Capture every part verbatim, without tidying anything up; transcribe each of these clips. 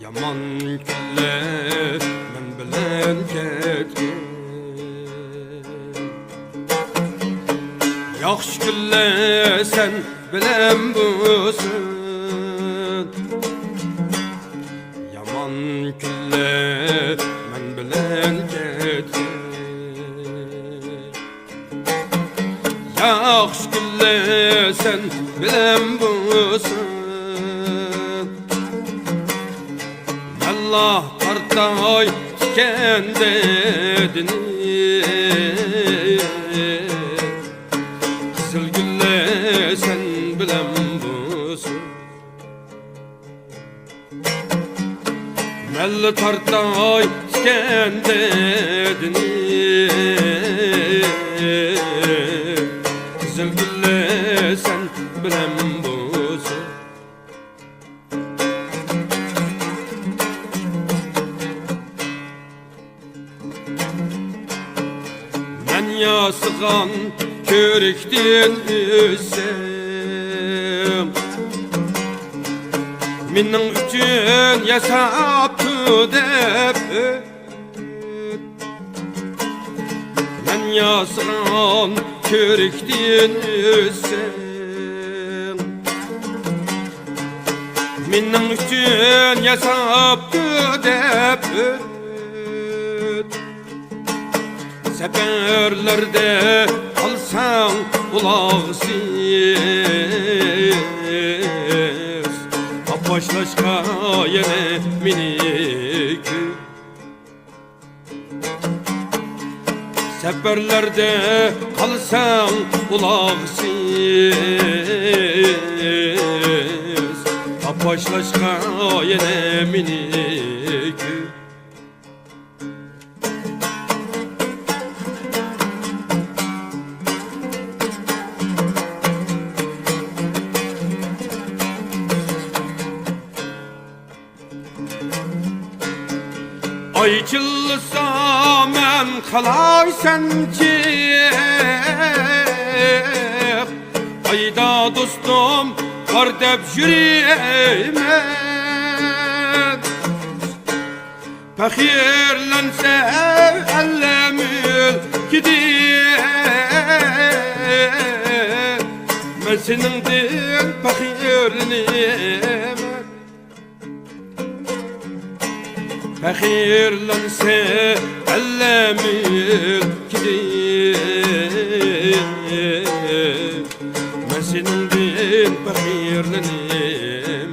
يامان كۈنلەر مەن بىلەن كەتكىن، ياخشى كۈنلەر سەن بىلەن بولسۇن. يامان كۈنلەر مەن بىلەن كەتكىن، ياخشى كۈنلەر سەن بىلەن بولسۇن. مەنلا تارتاي تىكەن دەردىنى، قىزىل گۈللەر سەن بىلەن بولسۇن. مەنلا تارتاي تىكەن دەردىنى، قىزىل گۈللەر سەن بىلەن بولسۇن. مەن ياسىغان كۆرۈكتىن ئۆتسەڭ، مېنىڭ ئۈچۈن ياساپتۇ دەپ ئۆت. مەن ياسىغان كۆرۈكتىن ئۆتسەڭ، مېنىڭ ئۈچۈن ياساپتۇ دەپ ئۆت. سەپەرلەردە قالساڭ قۇلاقسىز، ئاپاشلاشقا يەنە مېنى كۈت. سەپەرلەردە قالساڭ ئۇلاقسىز، ئاپاشلاشقا يەنە مېنى كۈت. ئاي چىللىسا مەن قالاي سەن جىق، قايدا دوستۇم بار دەپ يۈرىمەن. پەخىرلەنسە ئەللەر مۈلكىدە، مەن سېنىڭدىن پەخىرلىنىمەن. پەخىرلەنسە ئەللەر مۈلكىدە، مەن سېنىڭدىن پەخىرلىنىمەن.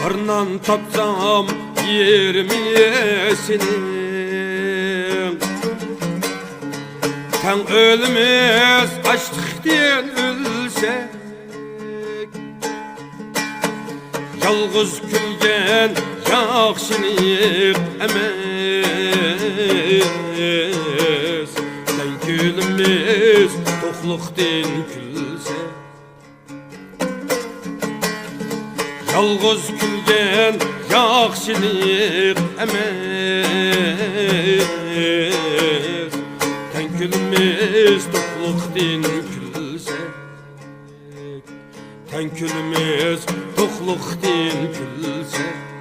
بىر نان تاپسام يېرىمى سېنىڭ، تەڭ ئۆلىمىز ئاچلىقتىن ئۆلسەك. يالغۇز كۈلگەن ياخشىلىق ئەمەس، تەڭ كۈلىمىز توقلۇقتىن كۈلسەك. يالغۇز كۈلگەن ياخشىلىق ئەمەس، تەڭ كۈلىمىز توقلۇقتىن كۈلسەك، تەڭ كۈلىمىز توقلۇقتىن كۈلسەك.